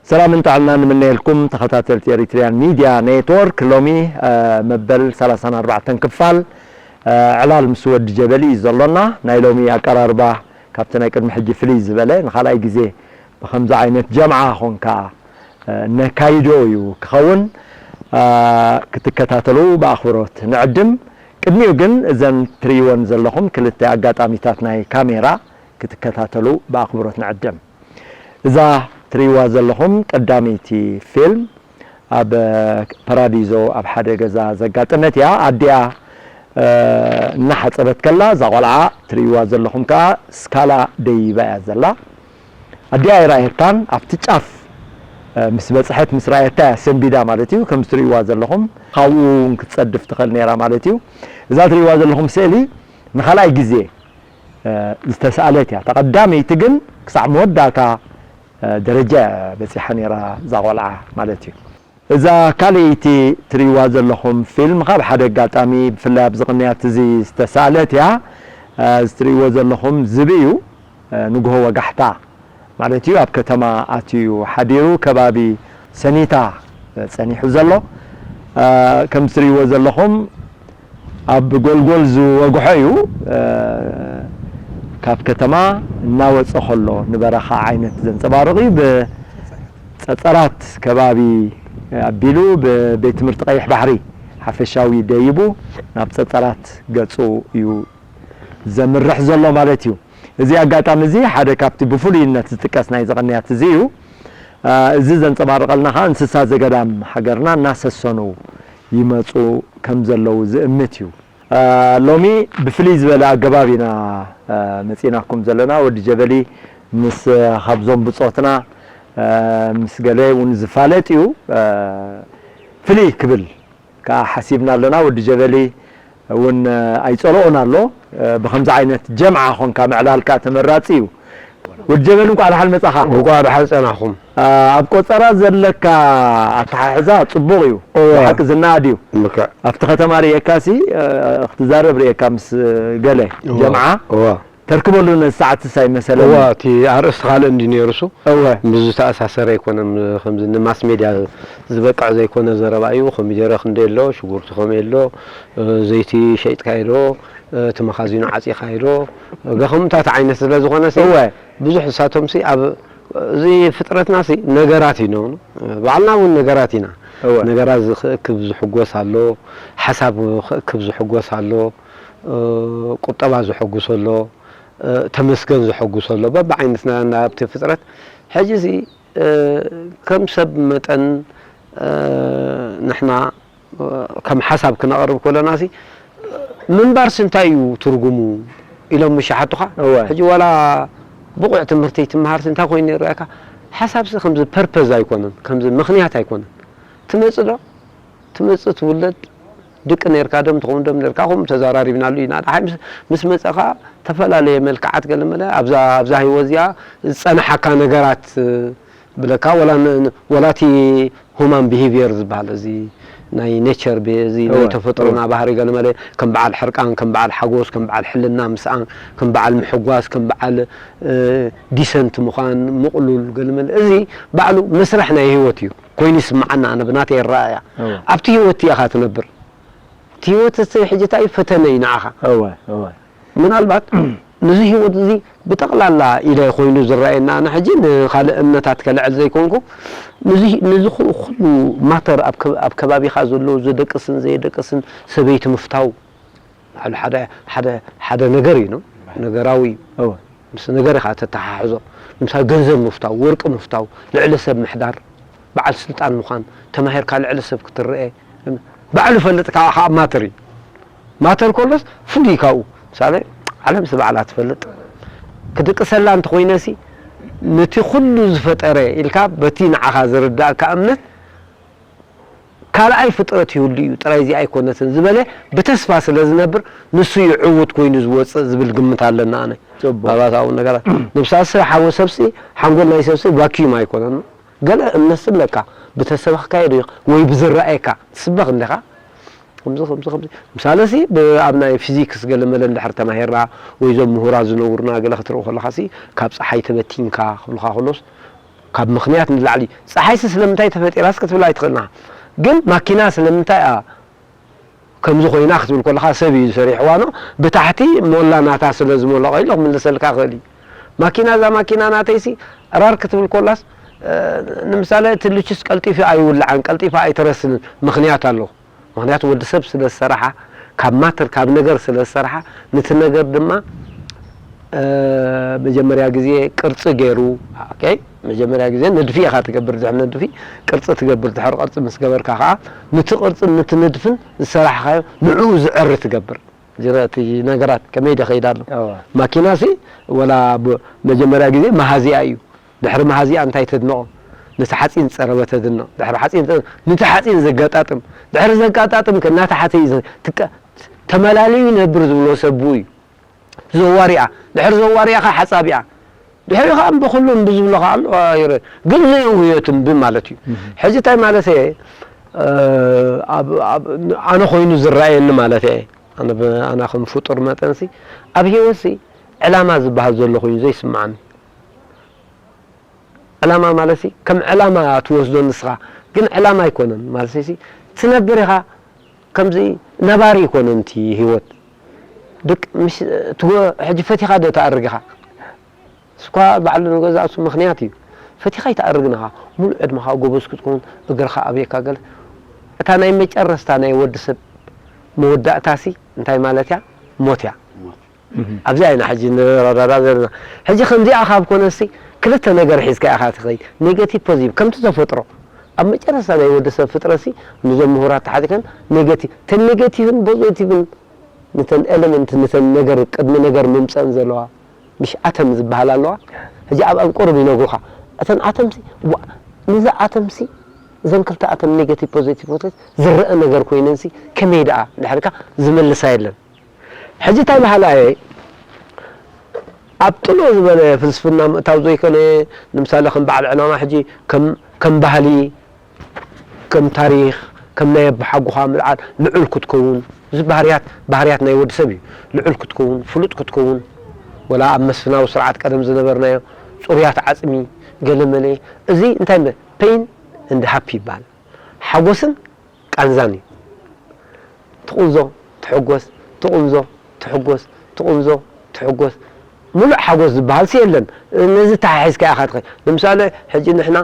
ሰላምን ጥዕናን ንምነየልኩም ተኸታተልቲ ኤሪትሪያን ሚድያ ኔትወርክ። ሎሚ፣ እ፣ መበል ሰላሳን ኣርባዕተን ክፋል፣ እ፣ ዕላል ምስ ወዲ ጀበሊ እዩ ዘሎና። ናይ ሎሚ ኣቀራርባ ካብቲ ናይ ቅድሚ ሕጂ ፍልይ ዝበለ፣ ንኻልኣይ ግዜ ብኸምዚ ዓይነት ጀምዓ ኾንካ፣ እ፣ ነካይዶ እዩ ክኸውን። እ፣ ክትከታተሉ ብኣኽብሮት ንዕድም። ቅድሚኡ ግን እዘን ትርእይወን ዘለኹም ክልተ ኣጋጣሚታት ናይ ካሜራ ክትከታተሉ ብኣኽብሮት ንዕድም። እዛ ትርእይዋ ዘለኹም ቀዳመይቲ ፊልም ኣብ ፓራዲዞ ኣብ ሓደ ገዛ ዘጋጠመት እያ። ኣዲኣ፣ እ፣ እናሓጸበት ከላ እዛ ቆልዓ ትርእይዋ ዘለኹም ከኣ ስካላ ደይባ እያ ዘላ። ኣዲኣ ኣይረኣየታን። ኣብቲ ጫፍ፣ እ፣ ምስ በጽሐት ምስ ረኣየታ እያ ሰንቢዳ ማለት እዩ። ከም ትርእይዋ ዘለኹም ካብኡ እውን ክትጸድፍ ትኽእል ነይራ ማለት እዩ። እዛ ትርእይዋ ዘለኹም ስእሊ ንኻልኣይ ግዜ እ፣ ዝተሳእለት እያ። እታ ቀዳመይቲ ግን ክሳዕ መወዳእታ፣ እ፣ ደረጃ እያ በጺሓ ነይራ እዛ ቆልዓ ማለት እዩ። እዛ ካልኣይቲ ትርእይዋ ዘለኹም ፊልም ካብ ሓደ ኣጋጣሚ ብፍላይ ኣብዚ ቅንያት እዚ ዝተሳእለት እያ። እ፣ እዚ ትርእይዎ ዘለኹም ዝብኢ እዩ። እ፣ ንግሆ ወጋሕታ ማለት እዩ ኣብ ከተማ ኣትዩ ሓዲሩ ከባቢ ሰኒታ ጸኒሑ ዘሎ። እ፣ ከም ትርእይዎ ዘለኹም ኣብ ጎልጎል ዝወግሖ እዩ። እ፣ ካብ ከተማ እናወጸ ከሎ ንበረኻ ዓይነት ዘንጸባርቕ እዩ። ብጸጸራት ከባቢ ኣቢሉ ብቤት ትምህርቲ ቀይሕ ባሕሪ ሓፈሻዊ ደይቡ ናብ ጸጸራት ገጹ እዩ ዘምርሕ ዘሎ ማለት እዩ። እዚ ኣጋጣሚ እዚ ሓደ ካብቲ ብፍሉይነት ዝጥቀስ ናይዚ ቅንያት እዚ እዩ። እ፣ እዚ ዘንጸባርቐልና ኸኣ እንስሳ ዘገዳም ሃገርና እናሰሰኑ ይመጹ ከም ዘለዉ ዝእምት እዩ። እ፣ ሎሚ ብፍልይ ዝበለ ኣገባብ ኢና፣ እ፣ መጺእናኩም ዘለና። ወዲ ጀበሊ ምስ፣ እ፣ ካብዞም ብጾትና፣ እ፣ ምስ ገለ እውን ዝፋለጥ እዩ። እ፣ ፍልይ ክብል ከኣ ሓሲብና ኣለና። ወዲ ጀበሊ እውን ኣይጸልኦን ኣሎ። ብኸምዚ ዓይነት ጀምዓ ኾንካ ምዕላል ከኣ ተመራጺ እዩ። ወዲ ጀበሊ እንቋዕ ደሓን መጻኻ። እንቋዕ ደሓን ጸናኹም። ኣብ ቆጸራ ዘለካ ኣተሓሕዛ ጽቡቕ እዩ። እወ። ብሓቂ ዝነኣድ እዩ። ልክዕ። ኣብቲ ከተማ ርእየካሲ፣ ክትዛረብ ርእየካ ምስ ገለ እወ። ጀምዓ። እወ። ተርክበሉ ነዚ ሰዓትስ ኣይመሰለኒ። እዋ፣ እቲ ኣርእስቲ ካልእ እንዲ ነይሩ እሱ። እወ። ምስ ዝተኣሳሰረ ኣይኮነን፣ ከምዚ ንማስ ሜድያ ዝበቅዕ ዘይኮነ ዘረባ እዩ። ኮሚደረ ክንደይ ኣሎ፣ ሽጉርቲ ከመይ ኣሎ፣ እ፣ ዘይቲ ሸይጥካዮ ዶ፣ እ፣ እቲ መኻዚኖ ዓጺኻዮ ዶ፣ ገኸምታት ዓይነት ስለ ዝኾነ ሲ፣ እወ። ብዙሕ ንሳቶም ሲ ኣብ፣ እዚ ፍጥረትና ሲ ነገራት ኢና፣ ባዕልና እውን ነገራት ኢና። እወ። ነገራት ዝኽእክብ ዝሕጎስ ኣሎ፣ ሓሳብ ክእክብ ዝሕጎስ ኣሎ፣ እ፣ ቁጠባ ዘሐጉሶ ኣሎ፣ እ፣ ተመስገን ዘሐጉሶ ኣሎ፣ በብዓይነትና ናብቲ ፍጥረት። ሕጂ እዚ፣ እ፣ ከም ሰብ መጠን፣ እ፣ ንሕና፣ እ፣ ከም ሓሳብ ክነቕርብ ከለና ሲ፣ ምንባርሲ እንታይ እዩ ትርጉሙ ኢሎም ምሽ ሓቱኻ? እወ። ሕጂ ዋላ ብቑዕ ትምህርቲ ትመሃርሲ እንታይ ኮይኑ ይረኣየካ? ሓሳብሲ ከምዚ ፐርፐዝ ኣይኮነን፣ ከምዚ ምኽንያት ኣይኮነን። ትመጽእ ዶ? ትመጽእ ትውለድ፣ ድቂ ኔርካ ደም ትኸውን ደም ኔርካ፣ ከምኡ ተዘራሪብናሉ ኢና። ደሓይ ምስ፣ ምስ መጸኻ ተፈላለየ መልክዓት ገለ መለ ኣብዛ፣ ኣብዛ ህይወት እዚኣ ዝጸንሓካ ነገራት፣ እ፣ ብለካ፣ ወላ ን-፣ ን-፣ ወላ እቲ ሁማን ቢሄቪየር ዝበሃል፣ እዚ ናይ ኔቸር ቢ-፣ እዚ ናይ እወ፣ ተፈጥሮና እወ። ባህሪ ገለ መለ፣ ከም በዓል ሕርቃን፣ ከም በዓል ሓጎስ፣ ከም በዓል ሕልና ምስኣን፣ ከም በዓል ምሕጓስ፣ ከም በዓል፣ እ፣ ዲሰንት ምዃን፣ ምቕሉል ገለ መለ፣ እዚ ባዕሉ መስርሕ ናይ ህይወት እዩ። ኮይኑ ይስምዓና፣ ኣነ ብናተይ ኣረኣእያ። እወ። ኣብቲ ህይወት እቲኣ ኢኻ ትነብር። እቲ ህይወት እዚ ሕጂ እንታይ እዩ? ፈተነ እዩ ንዓኻ። እወ፣ እወ። ምናልባት ነዚ ህይወት እዚ ብጠቕላላ ኢለ ኮይኑ ዝረኣየና፣ ኣነ ሕጂ ንኻልእ እምነታት ከልዕል ዘይኮንኩ፣ ነዚ፣ ነዚ ኩ-፣ ኩሉ ማተር ኣብ ከ-፣ ኣብ ከባቢኻ ዘሎ ዘደቅስን ዘየደቅስን ሰበይቲ ምፍታው፣ ባዕሉ ሓደ፣ ሓደ፣ ሓደ ነገር እዩ፣ ነው? ነገራዊ እዩ። እወ። ምስ ነገር ኢኻ ተተሓሕዞ። ንምሳሌ፣ ገንዘብ ምፍታው፣ ወርቂ ምፍታው፣ ልዕሊ ሰብ ምሕዳር፣ በዓል ስልጣን ምዃን፣ ተማሂርካ ልዕሊ ሰብ ክትረአ፣ ባዕሉ ይፈልጥ፣ ካባኻ ኣብ ማተር እዩ። ማተር ከሎስ ፍሉይ ካብኡ። ምሳሌ፣ ዓለምሲ ባዕላ ትፈልጥ። ክድቅሰላ እንተኾይነሲ፣ ነቲ ኩሉ ዝፈጠረ ኢልካ በቲ ንዓኻ ዝርዳእካ እምነት፣ ካልኣይ ፍጥረት ይህሉ እዩ፣ ጥራይ እዚኣ ኣይኮነትን ዝበለ ብተስፋ ስለ ዝነብር፣ ንሱ እዩ ዕዉት ኮይኑ ዝወጽእ ዝብል ግምት ኣለና ኣነ። ጽቡቕ። ባባታዊ ነገራት። ንምሳሌ፣ ሰብ ሓወ ሰብሲ፣ ሓንጎል ናይ ሰብሲ ቫክዩም ኣይኮነን። ገለ እምነት ኣለካ፣ ብተሰበኽካዮ ዶ ወይ ብዝረኣየካ ትስበኽ እንዲኻ። ከምዚ፣ ከምዚ፣ ከምዚ። ምሳሌ ሲ፣ ብ-፣ ኣብ ናይ ፊዚክስ ገለ መለ እንድሕር ተማሂርና፣ ወይ እዞም ምሁራት ዝነግሩና ገለ ክትርኢ ከለኻ ሲ፣ ካብ ጸሓይ ተበቲንካ ክብሉኻ ከሎስ፣ ካብ ምኽንያት ንላዕሊ እዩ። ፀሓይሲ ስለምንታይ ተፈጢራስ ክትብል ኣይትኽእልና። ግን ማኪና ስለምንታይ እያ ከምዚ ኮይና ክትብል ከለኻ ሰብ እዩ ዝሰሪሕዋ ነው። ብታሕቲ ሞላ ናታ ስለ ዝመለቐ ኢሉ ክምልሰልካ ይኽእል እዩ። ማኪና እዛ ማኪና ናተይሲ ዕራር ክትብል ከላስ ንምሳሌ እቲ ልችስ ቀልጢፉ ኣይውልዓን፣ ቀልጢፋ ኣይተረስንን ምኽንያት ኣለዎ። ምኽንያቱ ወዲ ሰብ ስለ ዝሰራሓ ካብ ማተር ካብ ነገር ስለ ዝሰራሓ ነቲ ነገር ድማ መጀመርያ ግዜ ቅርፂ ገይሩ መጀመርያ ግዜ ንድፊ ኢኻ ትገብር። ድሕሪ ንድፊ ቅርፂ ትገብር። ድሕሪ ቅርፂ ምስ ገበርካ ከዓ ነቲ ቅርፅን ነቲ ንድፍን ዝሰራሕካዮ ንዕኡ ዝዕሪ ትገብር። እቲ ነገራት ከመይ ዶ ከይዳ ኣሎ? ማኪና ሲ ወላ መጀመርያ ግዜ መሃዚኣ እዩ። ድሕሪ መሃዚኣ እንታይ ተድንቖ? ነቲ ሓፂን ዝፀረበ ተድንቕ። ድሕሪ ሓፂን ነቲ ሓፂን ዘጋጣጥም፣ ድሕሪ ዘጋጣጥም ከ እናተሓተ እዩ። ተመላልዩ ይነብር ዝብሎ ሰብ እዩ። ዘዋሪኣ ድሕሪ ዘዋሪኣ ከ ሓፃቢኣ ድሕሪ ከ ብኩሉ ብዝብሎ ከ ኣሎ። ግን ዘይውህዮት እምቢ ማለት እዩ። ሕጂ እንታይ ማለት እየ? ኣነ ኮይኑ ዝረኣየኒ ማለት እየ። ኣነ ከም ፍጡር መጠንሲ ኣብ ሂወትሲ ዕላማ ዝበሃል ዘሎ ኮይኑ ዘይስምዓኒ። ዕላማ ማለት ሲ ከም ዕላማ ትወስዶ ንስኻ፣ ግን ዕላማ ኣይኮነን ማለት ሲ ትነብር ኢኻ። ከምዚ ነባሪ ኣይኮነን እቲ ህይወት። ደቅ ምሽ ትጎ ሕጂ ፈቲኻ ዶ ተኣርግ ኢኻ? እስኳ ባዕሉ ንገዛእሱ ምኽንያት እዩ። ፈቲኻ ኣይተኣርግን ኢኻ። ሙሉእ ዕድመኻ ጎበዝ ክትከውን እግርኻ ኣብየካ ገለ። እታ ናይ መጨረስታ ናይ ወዲ ሰብ መወዳእታ ሲ እንታይ ማለት እያ? ሞት እያ። ኣብዚኣ ኢና ሕጂ ንረዳዳ ዘለና። ሕጂ ከምዚኣ ካብ ኮነሲ ክልተ ነገር ሒዝካ ኢኻ ትኸይድ፣ ኔጋቲቭ ፖዚቲቭ። ከምቲ ተፈጥሮ ኣብ መጨረስታ ናይ ወዲ ሰብ ፍጥረሲ ንዞም ምሁራት ተሓቲከን ኔጋቲቭ ተን ኔጋቲቭን ፖዚቲቭን ንተን ኤለመንት ንተን ነገር ቅድሚ ነገር ምምፀን ዘለዋ ምሽ ኣተም ዝበሃል ኣለዋ። ሕጂ ኣብ ኣብ ቁሩብ ይነግሩኻ እተን ኣተምሲ ዋ- ንዚ ኣተምሲ እዘን ክልተ ኣተም ኔጋቲቭ ፖዚቲቭ ዝረአ ነገር ኮይነንሲ ከመይ ደኣ ድሕርካ ዝመልሳ የለን። ሕጂ እንታይ በሃላ እየ ኣብ ጥሎ ዝበለ ፍልስፍና ምእታው ዘይኮነ ንምሳሌ ከም በዓል ዕላማ ሕጂ ከም ባህሊ ከም ታሪኽ ከም ናይ ኣቦሓጎኻ ምልዓል ልዑል ክትከውን እዚ ባህርያት ባህርያት ናይ ወዲ ሰብ እዩ። ልዑል ክትከውን ፍሉጥ ክትከውን ወላ ኣብ መስፍናዊ ስርዓት ቀደም ዝነበርናዮ ፅሩያት ዓፅሚ ገለመለ እዚ እንታይ ፔን እንድ ሃፒ ይበሃል። ሓጎስን ቃንዛን እዩ። ትቑንዞ ትሕጎስ ትቑንዞ ትሕጎስ ትቑንዞ ትሕጎስ ሙሉእ ሓጎስ ዝበሃል ሲ የለን። ነዚ ተሓሒዝካ ኢኻ ትኸ ንምሳሌ ሕጂ ንሕና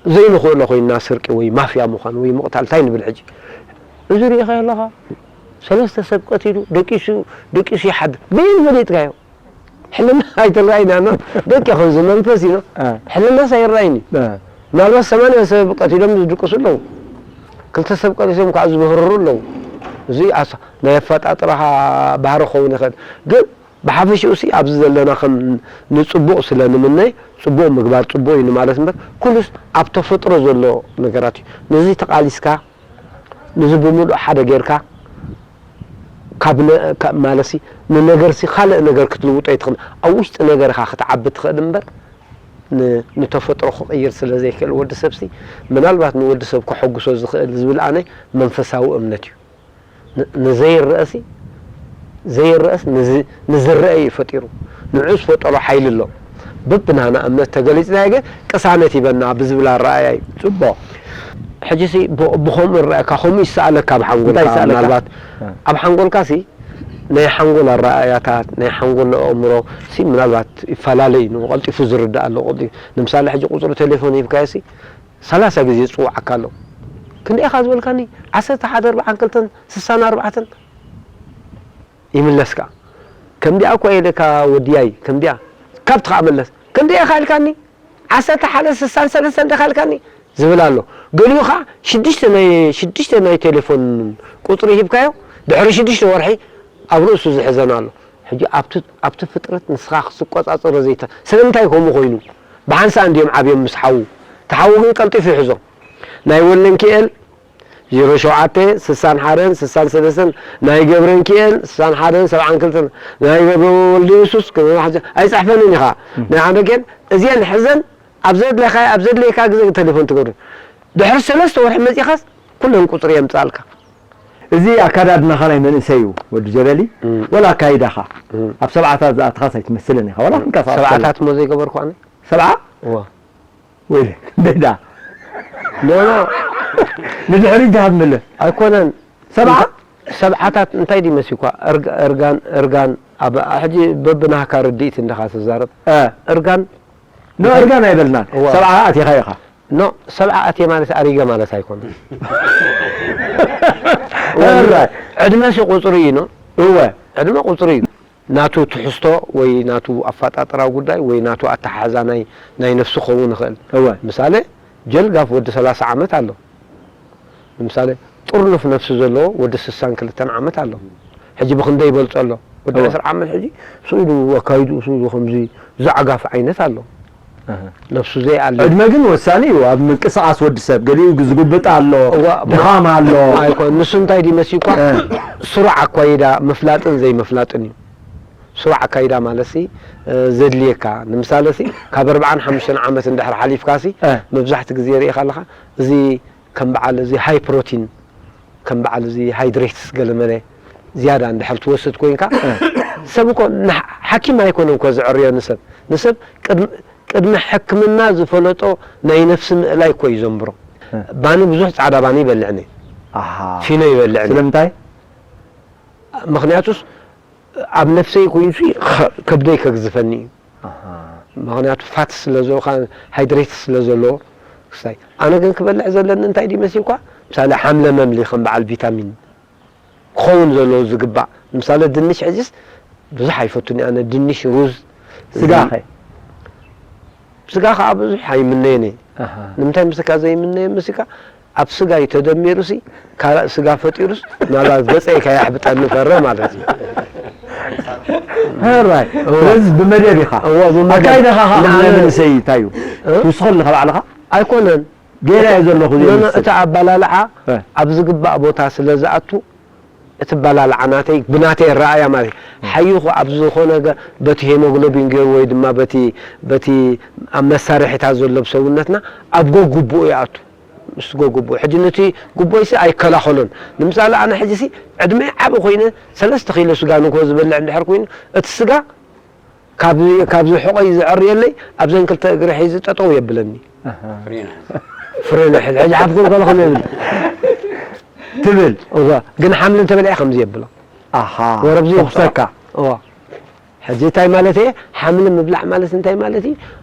ዘይንኽእሎ ኮይንና ስርቂ ወይ ማፍያ ምዃን ወይ ምቕታል እንታይ ንብል ሕጂ? እዚ ርኢኻዮ ኣለኻ ሰለስተ ሰብ ቀቲሉ ደቂሱ ደቂሱ ይሓድር በይን ፈሊጥካዮ? ሕልና ኣይትረኣይና ኖ ደቂ ከምዚ መንፈስ እዩ ኖ ሕልናስ ኣይረኣይን እዩ። ምናልባት ሰማንያ ሰብ ቀቲሎም ዝድቅሱ ኣለዉ። ክልተ ሰብ ቀቲሎም ከዓ ዝምህርሩ ኣለዉ። እዚ ናይ ኣፈጣጥራኻ ባህሪ ክኸውን ይኽእል። ግን ብሓፈሽኡ ሲ ኣብዚ ዘለና ከም ንፅቡቕ ስለ ንምነይ ፅቡቕ ምግባር ፅቡቕ እዩ ንማለት እምበር ኩሉስ ኣብ ተፈጥሮ ዘሎ ነገራት እዩ። ነዚ ተቓሊስካ ነዚ ብምሉእ ሓደ ጌርካ ካብ ማለትሲ ንነገርሲ ካልእ ነገር ክትልውጦ ኣይትኽእል ኣብ ውሽጢ ነገር ኢኻ ክትዓቢ ትኽእል እምበር ንተፈጥሮ ክቕይር ስለ ዘይክእል ወዲ ሰብሲ ምናልባት ንወዲ ሰብ ከሐጉሶ ዝኽእል ዝብል ኣነ መንፈሳዊ እምነት እዩ። ንዘይረአሲ ዘይረአስ ንዝረአ እዩ ፈጢሩ ንዑ ዝፈጠሮ ሓይሊ ኣሎ። በብናና እምነት ተገሊፅና ገ ቅሳነት ይበና ብዝብል ኣረኣያ እዩ። ፅቡቕ። ሕጂ ሲ ብኸምኡ ረኣካ ከምኡ ይሰኣለካ ኣብ ሓንጎልካ ምናልባት ኣብ ሓንጎልካ ሲ ናይ ሓንጎል ኣረኣያታት ናይ ሓንጎል ኣእምሮ ሲ ምናልባት ይፈላለ እዩ። ቀልጢፉ ዝርዳእ ኣሎ። ንምሳሌ ሕጂ ቁፅሪ ቴሌፎን ሂብካዮ ሲ ሰላሳ ግዜ ዝፅውዓካ ኣሎ። ክንደይ ኢኻ ዝበልካኒ? ዓሰርተ ሓደ ኣርባዓን ክልተን ስሳን ኣርባዕተን ይምለስካ። ከምዲኣ እኮ ኢለካ ወድያይ ከምዲኣ ካብቲ ከዓ መለስ። ክንደይ ኢኻ ኢልካኒ? ዓሰርተ ሓደ ስሳን ሰለስተን ዲኻ ኢልካኒ? ዝብል ኣሎ። ገሊኡ ከዓ ሽዱሽተ ናይ ሽዱሽተ ናይ ቴሌፎን ቁፅሪ ሂብካዮ ድሕሪ ሽዱሽተ ወርሒ ኣብ ርእሱ ዝሕዘን ኣሎ። ሕጂ ኣብቲ ኣብቲ ፍጥረት ንስኻ ክትቆጻጸሮ ዘይተ ስለምንታይ ከምኡ ኮይኑ? ብሓንሳእ እንድዮም ዓብዮም ምስ ሓዉ። እቲ ሓዉ ግን ቀልጢፉ ይሕዞም። ናይ ወልደንኪኤል ዜሮ ሸውዓተ ስሳን ሓደን ስሳን ሰለስተን ናይ ገብረንኪኤል ስሳን ሓደን ሰብዓን ክልተን ናይ ገብረ ወልደ የሱስ ኣይጸሕፈንን ኢኻ ናይ ዓንደንኪኤል እዚአን ሕዘን ኣብ ዘድለካ ኣብ ዘድለካ ግዜ ተሌፎን ትገብር ድሕሪ ሰለስተ ወርሒ መጺኻስ ኩለን ቁጽሪ የምጻልካ። እዚ ኣካዳድናኻ ናይ መንእሰይ እዩ ወዲ ጀበሊ ወላ ኣካይዳኻ ኣብ ሰብዓታት ዝኣትኻስ ኣይትመስልን ኢኻ ወላ ክንቀሳቀስ ሰብዓታት እሞ ዘይገበርኩ ኣነ ሰብዓ እዋ ወይለ ደዳ ኖ ኖ ንድሕሪት ዝሃብ ምልስ ኣይኮነን። ሰብዓ ሰብዓታት እንታይ ድዩ መሲኳ? እርግ- እርጋን እርጋን ኣብ ሕጂ በብናህካ ርድኢት እንደኻ ትዛረብ እ፣ እርጋን ኖ እርጋን ኣይበልናን። እዋ። ሰብዓ ኣቲኻ ኢኻ። ኖ ሰብዓ ኣትየ ማለት ኣሪገ ማለት ኣይኮነን። እራይ ዕድመ ሲ ቁፅሪ እዩ ኖ እወ ዕድመ ቁፅሪ እዩ። ናቱ ትሕዝቶ ወይ ናቱ ኣፈጣጥራ ጉዳይ ወይ ናቱ ኣተሓሕዛ ናይ ናይ ነፍሱ ክኸውን ይኽእል። እወ ምሳሌ ጀልጋፍ ወዲ ሰላሳ ዓመት ኣሎ። ንምሳሌ ጥርኑፍ ነፍሲ ዘለዎ ወዲ ስሳን ክልተን ዓመት ኣሎ። ሕጂ ብኽንደይ ይበልጾ ኣሎ? ወዲ እወ። ዕስራ ዓመት ሕጂ ስኢሉ ኣካይዱ ስኢሉ ከምዚ ዘዕጋፍ ዓይነት ኣሎ። ነፍሱ ዘይኣሊ ዕድመ ግን ወሳኒ እዩ ኣብ ምንቅስቃስ ወዲ ሰብ። ገሊኡ ዝጉብጥ ኣሎ፣ እዋ፣ ድኻም ኣሎ። ኣይኮን ንሱ እንታይ ድዩ መሲልኳ እ። ስሩዕ ኣኳይዳ ምፍላጥን ዘይምፍላጥን እዩ። ስሩዕ ኣካይዳ ማለት ሲ እ፣ ዘድልየካ ንምሳሌ ሲ ካብ ኣርባዓን ሓሙሽተን ዓመት እንድሕር ሓሊፍካ ሲ እ። መብዛሕቲ ግዜ ርኢኻ ኣለኻ እዚ ከም በዓል እዚ ሃይ ፕሮቲን ከም በዓል እዚ ሃይድሬትስ ገለመለ ዝያዳ እንድሕር ትወስድ ኮይንካ ሰብ እኮ ንሓ- ሓኪም ኣይኮነን እኮ ዝዕርዮ ንሰብ ንሰብ ቅድሚ ቅድሚ ሕክምና ዝፈለጦ ናይ ነፍሲ ምእላይ እኮ እዩ ዘንብሮ። ባኒ ብዙሕ ፃዕዳ ባኒ ይበልዕኒ ኣሃ ፊኖ ይበልዕኒ ስለምንታይ ምክንያቱስ ኣብ ነፍሰይ ኮይኑሲ ከብደይ ከግዝፈኒ እዩ። ምክንያቱ ፋት ስለዘ ሃይድሬት ስለዘለዎ ክስታይ ኣነ ግን ክበልዕ ዘለኒ እንታይ ድዩ መሲልኳ ምሳሌ ሓምለ መምሊ ከም በዓል ቪታሚን ክኸውን ዘለዎ ዝግባእ ምሳሌ ድንሽ ሕዚስ ብዙሕ ኣይፈቱን ኣነ ድንሽ ሩዝ ስጋ ኸ ስጋ ከዓ ብዙሕ ኣይምነየን እየ ንምንታይ ምስካ ዘይምነየ ምስካ ኣብ ስጋ እዩ ተደሚሩ ሲ ካልእ ስጋ ፈጢሩስ ናብዛ ገፀይ ከያሕብጠኒ ፈረ ማለት እዩ ራይ ስለዚ ብመደብ ኢኻ እዎ፣ ብመደብ። ኣካይዳኻ ኸዓ ንዓነ- ናይ መንእሰይ እንታይ እዩ እ? ትውስኸሉ ካብ ባዕልኻ ኣይኮነን ጌራ እየ ዘለኹ ኖ፣ ኖ፣ ዘይመስል እቲ ኣባላልዓ እ። ኣብ ዝግባእ ቦታ ስለ ዝኣቱ እቲ ኣባላልዓ ናተይ ብናተይ ኣረኣያ ማለት እዩ ሓይኹ ኣብ ዝኾነ ገ- በቲ ሄሞግሎቢን ገይሩ ወይ ድማ በቲ በቲ ኣብ መሳርሒታት ዘሎ ብሰውነትና ኣብ ጎግቡኡ ይኣቱ ምስ ጎግቡኡ ሕጂ ነቲ ጉቦይሲ ኣይከላኸሎን ንምሳሌ ኣነ ሕጂሲ ዕድመይ ዓብ ኮይነ ሰለስተ ኪሎ ስጋ ንግሆ ዝበልዕ እንድሕር ኮይኑ እቲ ስጋ ካብ ካብዚ ሕቆይ ዝዕርየለይ ኣብዘን ክልተ እግሪ ሒዚ ጠጠው የብለኒ ፍሬን ሕል ሕጂ ሓፍኩም ከለኹም የብል ትብል እዋ ግን ሓምሊ እንተበልዐ ከምዚ የብሎ ኣሃ ወረብዚ ተኹሰካ እዋ ሕጂ እንታይ ማለት እየ ሓምሊ ምብላዕ ማለት እንታይ ማለት እዩ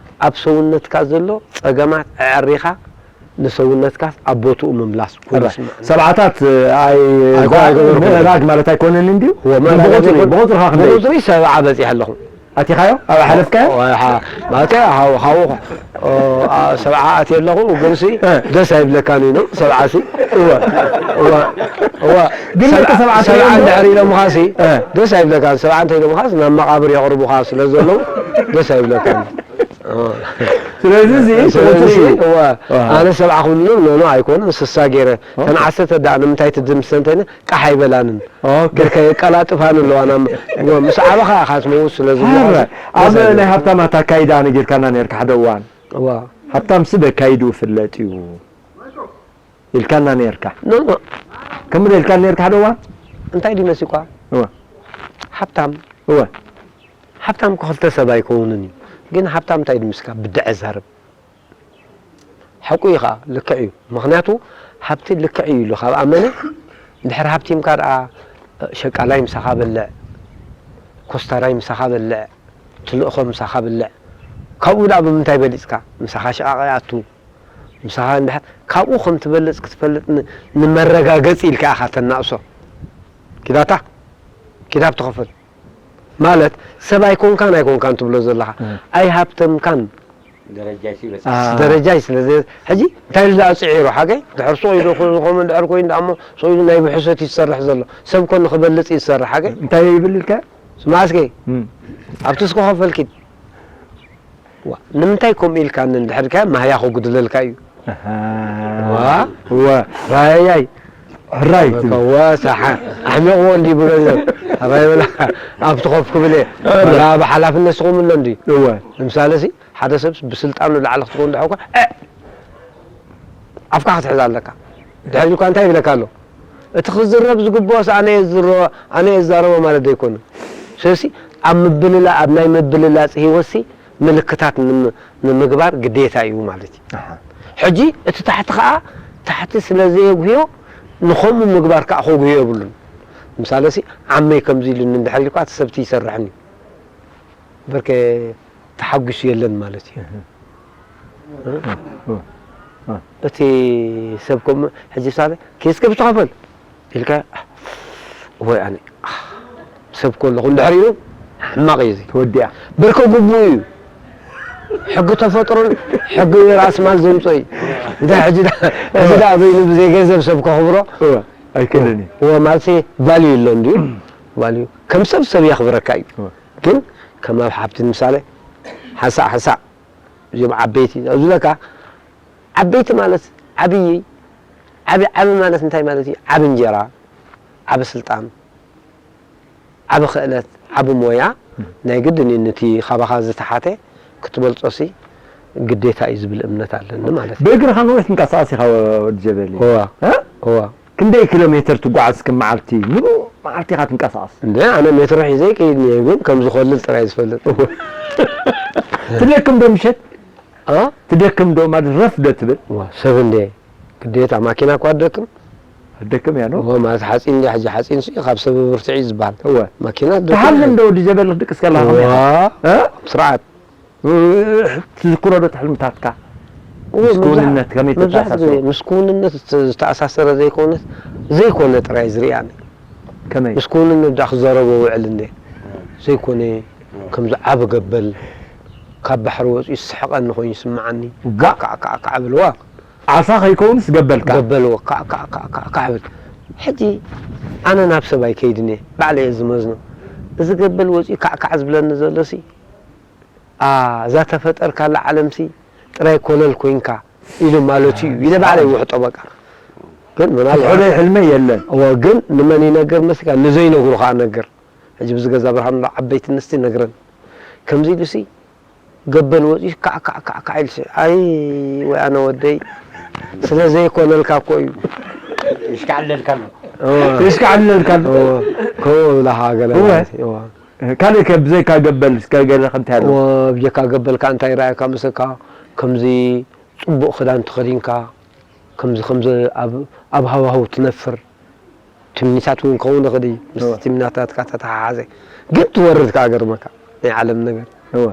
ኣብ ሰውነትካ ዘሎ ፀገማት ኣዕሪኻ ንሰውነትካ ኣብ ቦትኡ ምምላስ ኮይኑ ይስማዕ ሰብዓታት ኣይ ኣይኮ- ኣይኮ- ምእራግ ማለት ኣይኮነን እንድዩ ወ- ብቁፅሪ ብቁፅርኻ ክንደይ ብቁፅሪ ሰብዓ በፂሐ ኣለኹ ኣቲኻዮ ኣብ ሓለፍካዮ ወይ ሓ- ማለት ሓው ሓው ሰብዓ ኣትየ ኣለኹ ግንሲ እ። ደስ ኣይብለካን እዩ ነው ሰብዓ ሲ እወ እወ እወ ግን ደቂ ሰባት ሰብዓ እዮም። እንድሕር ኢሎምኻ ሲ እ። ደስ ኣይብለካን ሰብዓ እንተ ኢሎምኻ ናብ መቓብር የቕርቡኻ ስለ ዘለዉ ደስ ኣይብለካን ስለዚ እዚ ስለዚ ቁፅሪ እዩ እወ ኣሃ። ኣነ ሰብዓ ክብሉ ኖ ኖ ኣይኮነን ስሳ ገይረ ተን ዓሰርተ ዳ ንምንታይ ትድምሰ እንተይነ ቃሕ ኣይበላንን ኦኬ ገርከ የቀላጥፋን ኣለዋ ናብ እወ ምስ ዓበኻ ኢኻ ትመውት ስለ ሃረ ዝብልኻ ኣብ ናይ ሃብታማት ኣካይዳ ነጊርካና ነርካ ሓደ እዋን እዋ ሃብታም ስብ ኣካይዱ ፍለጥ እዩ ኢልካና ነርካ ኖ ኖ ከምኡ ኢልካ ነርካ ሓደ እዋን እንታይ ድዩ መሲኳ እወ ሃብታም እወ ሃብታም ክልተ ሰብ ኣይከውንን እዩ ግን ሃብታም እንታይ ድምስካ ብድዐ ዛርብ ሓቁ እዩ ከዓ ልክዕ እዩ ምክንያቱ ሃብቲ ልክዕ እዩ ኢሉ ካብ ኣመነ ድሕር ሃብቲምካ ደኣ ሸቃላይ ምሳኻ በልዕ ኮስታራይ ምሳኻ በልዕ ትልእኾ ምሳኻ በልዕ ካብኡ ደኣ ብምንታይ በሊፅካ ምሳኻ ሸቃቕ ይኣቱ ምሳኻ እንድሕር ካብኡ ከም ትበልፅ ክትፈልጥ ን- ንመረጋገፂ ኢልካ ኢኻ ተናእሶ ኪዳታ ኪዳብ ትኸፍል ማለት ሰብ ኣይኮንካን ኣይኮንካን ትብሎ ዘለኻ ኣይሃብተምካን ደረጃ ይበጽሕ አ- ደረጃ እዩ ስለዚ ሕጂ እንታይ ኢሉ ዝኣፅዒሩ ሓገይ ድሕር ሱቕ ኢሉ ዝኾኑ ድሕር ኮይኑ ደኣ እሞ ሱቕ ኢሉ ናይ ብሕሰት እዩ ዝሰርሕ ዘሎ ሰብ ኮ ንክበልፅ እዩ ዝሰርሕ ሓገይ እንታይ ይብል ኢልካ ስማስከ እም። ኣብቲ እስከ ከፈልኪድ ዋ፣ ንምንታይ ከምኡ ኢልካኒ እንድሕር ከ ማህያ ከጉድለልካ እዩ ኣሃ። ዋ እወ ራያይ ሕራይ ትብል። ከዋ ሳሓ ኣሕሚቕዎ እንዲ ብሎ ኣባይ በላ ኣብቲ ኮፍ ክብል እየ ወላ ብሓላፍነት ስኹም ኣሎ እንዲ እወ ንምሳሌ ሲ ሓደ ሰብ ብስልጣኑ ላዕሊ ክትኮን ድሓ እኳ ኣፍካ ክትሕዝ ኣለካ ድሕር እኳ እንታይ ይብለካ ኣሎ እቲ ክዝረብ ዝግብኦስ ኣነ እየ ዝዝረቦ ኣነ እየ ዝዛረቦ ማለት ዘይኮነ ስለሲ ኣብ ምብልላ ኣብ ናይ ምብልላፅ ህይወትሲ ምልክታት ንም- ንምግባር ግዴታ እዩ ማለት እዩ። ሕጂ እቲ ታሕቲ ከዓ ታሕቲ ስለ ዘየጉህዮ ንኸምኡ ምግባር ከዓ ከጉህዮ የብሉን። ምሳሌ ሲ ዓመይ ከምዚ ኢሉኒ እንድሕር ኢልኳ እቲ ሰብቲ ይሰርሕን እዩ። በርከ ተሓጒሱ የለን ማለት እዩ። እቲ ሰብ ከም ሕጂ ምሳሌ ኬስ ከብቲ ከፈል ኢልካ ወይ ኣነ ሰብ ከለኹ እንድሕር ኢሉ ሕማቕ እዩ እዚ። ተወዲኣ። ብርኪ ግቡእ እዩ። ሕጊ ተፈጥሮን ሕጊ ራእሲ ማል ዘምጾ እዩ። እንታይ ሕጂ ዳ- ሕጂ ዳ በይኑ ብዘይ ገንዘብ ሰብ ከኽብሮ እወ፣ ኣይክእልን እዩ። እወ ማለት ሲ ቫልዩ የሎን ድዩ? ቫልዩ ከም ሰብ ሰብ የኽብረካ እዩ። እወ። ግን ከም ኣብ ሃብቲ ምሳሌ ሓንሳእ ሓንሳእ እዚኦም ዓበይቲ ዝብለካ ዓበይቲ ማለት ዓብዪ ዓቢ ዓቢ ማለት እንታይ ማለት እዩ? ዓቢ እንጀራ፣ ዓቢ ስልጣን፣ ዓቢ ክእለት፣ ዓቢ ሞያ ናይ ግድን እዩ። ነቲ ካባኻ ዝተሓተ ክትበልጾሲ ግዴታ እዩ ዝብል እምነት ኣለኒ ማለት እዩ። ብእግርኻ ነዊሕ ትንቀሳቐስ ኢኻ ወዲ ጀበሊ። እዋ። እ? እዋ። ክንደይ ኪሎ ሜትር ትጓዓዝ እስከ መዓልቲ? ሙሉእ መዓልቲ ኢኻ ትንቀሳቐስ? እንደ ኣነ ሜትሮ ሒዘ ይከይድ እየ፣ ግን ከም ዝኸልል ጥራይ ዝፈልጥ። ትደክም ዶ ምሸት? አ? ትደክም ዶ ማለት ረፍ ዶ ትብል? ዋ፣ ሰብ እንደ ግዴታ ማኪና እኳ ትደክም። ትደክም እያ ዶ? ዋ፣ ማለት ሓፂን እንደ ሕጂ ሓፂን ሲ ካብ ሰብ ብርትዒ ዝበሃል። እወ። ማኪና ትደክም። ትሓልም ዶ ወዲ ጀበል ክትድቅስ ከለኻ ከመይ ኢኻ? ዋ፣ እ? ስርዓት። ትዝክሮ ዶ ትሕልምታትካ? እወ፣ ምስ ክውንነት ከመይ መብዛሕትኡ ግዜ ትተኣሳስሮ? ምስ ክውንነት ዝተ-፣ ዝተኣሳሰረ ዘይኮነ፣ ዘይኮነ ጥራይ ዝርኢ ኣነ። ከመይ? ምስ ክውንነት ዳ ክዘረቦ ውዕል እንደ ዘይኮነ፣ ከምዚ ዓቢ ገበል ካብ ባሕሪ ወጺኡ ዝስሕቐኒ ኮይኑ ይስምዓኒ። ጋ- ካዕ፣ ካዕ፣ ካዕ፣ ካዕ ብልዋ። ዓሳ ከይከውንስ ገበልካ? ገበልዎ፣ ካዕ፣ ካዕ፣ ካዕ፣ ካዕ፣ ካዕ ብል። ሕጂ ኣነ ናብ ሰብ ኣይከይድን እየ፣ ባዕለይ እየ ዝመዝኖ። እዚ ገበል ወጺኡ ካዕ፣ ካዕ ዝብለኒ ዘሎሲ፣ ኣ፣ እዛ ተፈጠርካላ ዓለምሲ ጥራይ ኮለል ኮይንካ ኢሉ ማለቱ እዩ ኢለ ባዕለይ ይውሕጦ በቃ። ግን ምናልባት ሕልመይ፣ ሕልመይ የለን። እወ፣ ግን ንመን ይነግር መስልካ? ንዘይነግሩ ከኣ ነግር። ሕጂ ብዚ ገዛ ብርሃን ኣሎ ዓበይቲ ኣንስቲ ነግረን። ከምዚ ኢሉሲ ገበል ወጺኡ ካዕ፣ ካዕ፣ ካዕ፣ ካዕ ኢሉሲ፣ ኣይ ወይ ኣነ ወደይ፣ ስለ ዘይኮነልካ እኮ እዩ። ይሽካዕለልካ ኣሎ። እወ። ይሽካዕለልካ ኣሎ። እወ። ከምኡ ብላኻ ገለ እወ። ማለት እዩ። እወ። ካልእ ከ ብዘይካ ገበል እስከ ገለ ከምታይ ኣሎ? እወ፣ ብጀካ ገበል ከኣ እንታይ ይረኣየካ መሰልካ? ከምዚ ጽቡቕ ክዳን ተኸዲንካ፣ ከምዚ፣ ከምዚ ኣብ፣ ኣብ ሃዋህው ትነፍር። ትምኒታት እውን ክኸውን ይኽእል እዩ። ምስ እወ። ትምኒታትካ ተተሓሓዘ። ግን ትወርድ ከኣ ገርመካ። ናይ ዓለም ነገር። እወ።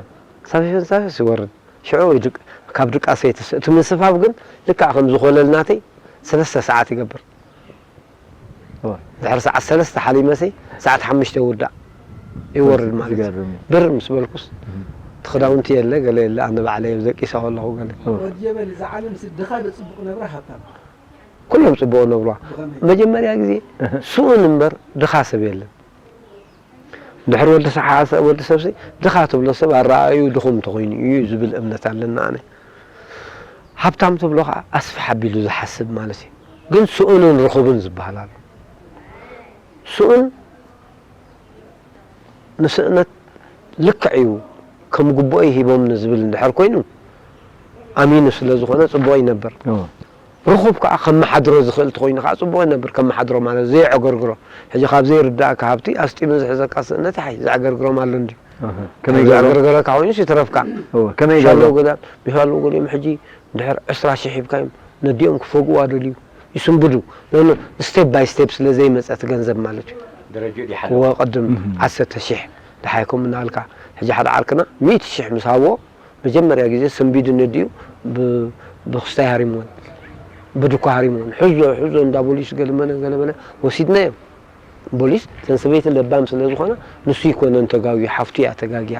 ሳፊ፣ ሳፊ ይወርድ። ሽዑ ይድቅ-፣ ካብ ድቃሰ ይትስ-፣ እቲ ምስፋፍ ግን ልክዕ ከምዚ ኮለል ናተይ ሰለስተ ሰዓት ይገብር። እወ። ድሕሪ ሰዓት ሰለስተ ሓሊመሲ ሰዓት ሓሙሽተ ይውዳእ። ይወርድ ማለት እዩ። ዝገርም እዩ። ብር ምስ በልኩስ እህ። እቲ ክዳውንቲ የለ፣ ገለ የለ፣ ኣነ ባዕለይ ኣብ ደቂሰ ከለኹ ገለ። እወ። ወዲ ጀበል፣ እዛ ዓለም ሲ ድኻ ዶ ጽቡቕ ነብራ ሃብታም? ኩሎም ጽቡቕ ነብሯ። ብኸመይ? መጀመርያ ግዜ እህ። ስኡን እምበር ድኻ ሰብ የለን። ድሕሪ ወዲ ሰሓ-፣ ወዲ ሰብሲ ድኻ ትብሎ ሰብ ኣረኣእዩ ድኹም እንተኾይኑ እዩ ዝብል እምነት ኣለና ኣነ። ሃብታም ትብሎ ኸዓ ኣስፍሕ ኣቢሉ ዝሓስብ ማለት እዩ። ግን ስኡንን ርኹብን ዝበሃል ኣሎ። ስኡን ንስእነት ልክዕ እዩ፣ ከም ግቡኦይ ሂቦምኒ ዝብል እንድሕር ኮይኑ፣ ኣሚኑ ስለ ዝኾነ ጽቡቕ ይነብር። እዎ። ርኹብ ከኣ ከመሓድሮ ዝኽእል እንተኾይኑ ከኣ ጽቡቕ ይነብር። ከመሓድሮ ማለት ዘየዕገርግሮ። ሕጂ ካብ ዘይርድኣካ ሃብቲ ኣስጢኑ ዝሕዘካ ስእነት ይሓይ። ዘዕገርግሮም ኣሎ እንድዩ። ኣሃ። ከመይ ገብሮም? ዘዕገርገረካ ኮይኑስ ይትረፍካ። እዎ፣ ከመይ ሻሎ ገብሮም? ገዳም፣ ሚኻሎ ገሊኦም ሕጂ ድሕር ዕስራ ሽሕ ሂብካዮም ነዲኦም ክፈግእዋ ደልዩ። ይስንብዱ። ኖ፣ ኖ፣ ስቴፕ ባይ ስቴፕ ስለ ዘይመጸ እቲ ገንዘብ ማለት እዩ። ደረጃኡ ይሓልፍ። እዎ፣ ቅድም እህ። ዓሰርተ ሽሕ ደሓይኩም እናበልካ፣ ሕጂ ሓደ ዓርክና ሚእቲ ሽሕ ምስ ሃብዎ፣ መጀመርያ ግዜ ሰንቢዱ ነዲኡ ብ-፣ ብክስታይ ሃሪምወን፣ ብድኳ ሃሪምወን። ሕዞ፣ ሕዞ እንዳ ቦሊስ ገለመለ፣ ገለመለ ወሲድናዮም። ቦሊስ፣ እተን ሰበይቲ ለባም ስለ ዝኾና፣ ንሱ ይኮነን ተጋግዩ፣ ሓፍቱ እያ ተጋግያ።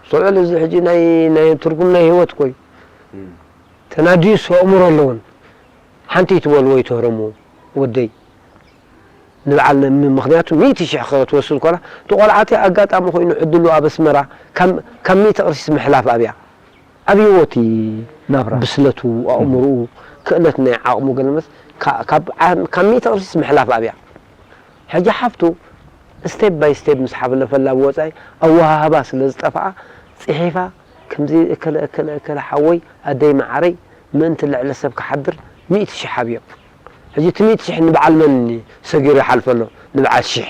ሰውዕል እዚ ሕጂ ናይ፣ ናይ ትርጉም ናይ ህይወት እኮ እዩ። እም። ተናድዩስ ኣእምሮ ኣለዎን። ሓንቲ ይትበልዎ ይትህረሙ ወደይ። ንበዓል ነ-፣ ም-፣ ምኽንያቱ ሚእቲ ሽሕ ክትወስድ ኮላ፣ እቲ ቆልዓ እቲ ኣጋጣሚ ኮይኑ ዕድሉ ኣብ ኣስመራ ካብ፣ ካብ ሚእቲ ቅርሲስ ምሕላፍ ኣብያ። ኣብይዎ እቲ ናብራ። ብስለቱ፣ ኣእምሮኡ፣ ክእለት ናይ ዓቕሙ ገለመስ፣ ካ-፣ ካብ ዓ-፣ ካብ ሚእቲ ቅርሲስ ምሕላፍ ኣብያ። ሕጂ ሓፍቱ ስቴፕ ባይ ስቴፕ ምስ ሓለፈላ ብወጻኢ ኣወሃህባ ስለ ዝጠፍኣ፣ ጽሒፋ ከምዚ እከለ፣ እከለ፣ እከለ ሓወይ፣ ኣደይ መዓረይ፣ ምእንቲ ልዕሊ ሰብ ክሓድር ሚእቲ ሽሕ ሃብዮ። ሕጂ እቲ ሚእቲ ሽሕ ንበዓል መን ሰጊሩ ይሓልፍ ኣሎ? ንበዓል ሽሕ፣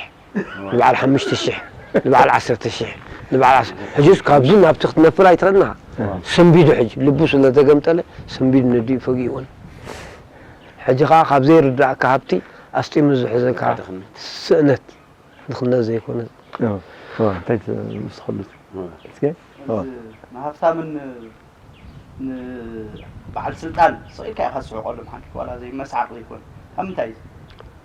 ንበዓል ሓሙሽተ ሽሕ፣ ንበዓል ዓሰርተ ሽሕ። ንበዓል ዓስ-፣ ሕጂስ ካብዚ ናብቲ ክትነፍር ኣይትረና። እዋ። ሰንቢዱ ሕጂ ልቡ ስለ ዘገምጠለ ሰንቢዱ ነዲኡ ፈጊእዎን። ሕጂ ኸዓ ካብ ዘይርዳእካ ሃብቲ ኣስጢሙ ዝሕዘካ ድኽነት። ስእነት ድኽነት ዘይኮነ። እዋ። እዋ፣ እንታይ ትውስኸሉ? እዋ። እስከ? እዋ። ንሃብታምን ንበዓል ስልጣን ስቕ ኢልካ ኢኻ ትስሕቐሎም፣ ሓንቲ ዋላ ዘይመሳሓቕ ዘይኮነ። ካብ ምንታይ እዩ?